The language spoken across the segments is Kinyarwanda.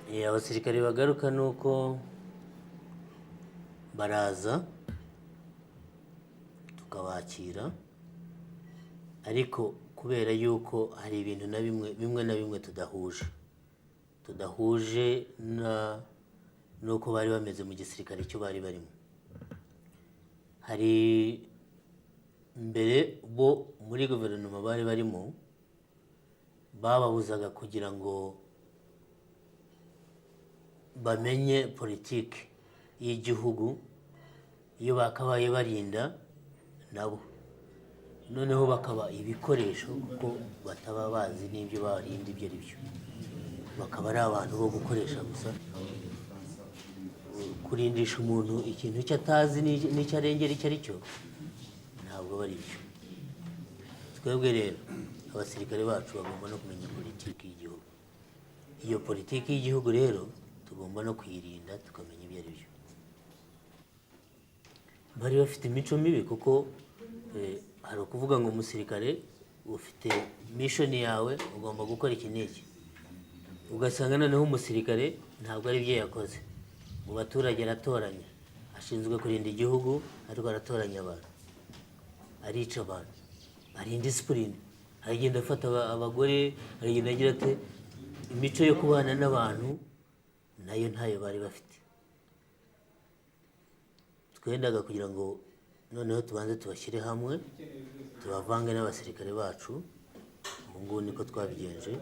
Abasirikare bagaruka ni uko baraza tukabakira, ariko kubera yuko hari ibintu na bimwe bimwe na bimwe tudahuje na n'uko bari bameze mu gisirikare cyo bari barimo. Hari mbere bo muri guverinoma bari barimo bababuzaga kugira ngo bamenye politiki y'igihugu, iyo bakabaye barinda nabo noneho bakaba ibikoresho, kuko bataba bazi n'ibyo barinda ibyo ari byo, bakaba ari abantu bo gukoresha gusa. Kurindisha umuntu ikintu icyo atazi n'icyo arengera icyo ari cyo ntabwo aba ari byo. Twebwe rero abasirikare bacu bagomba no kumenya politiki y'igihugu. Iyo politiki y'igihugu rero tugomba no kuyirinda, tukamenya ibyo ari byo. Bari bafite imico mibi kuko hari ukuvuga ngo umusirikare ufite mission yawe, ugomba gukora iki n'iki, ugasanga noneho umusirikare ntabwo ari byo yakoze. Mu baturage aratoranya, ashinzwe kurinda igihugu ariko aratoranya abantu, arica abantu, ari indiscipline, aragenda afata abagore, aragenda agira ate. Imico yo kubana n'abantu nayo ntayo bari bafite. Twendaga kugira ngo noneho tubanze tubashyire hamwe, tubavange n'abasirikare bacu. Ubu ngubu niko twabigenje,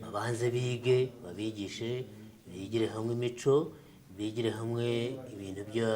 babanze bige, babigishe, bigire hamwe imico, bigire hamwe ibintu bya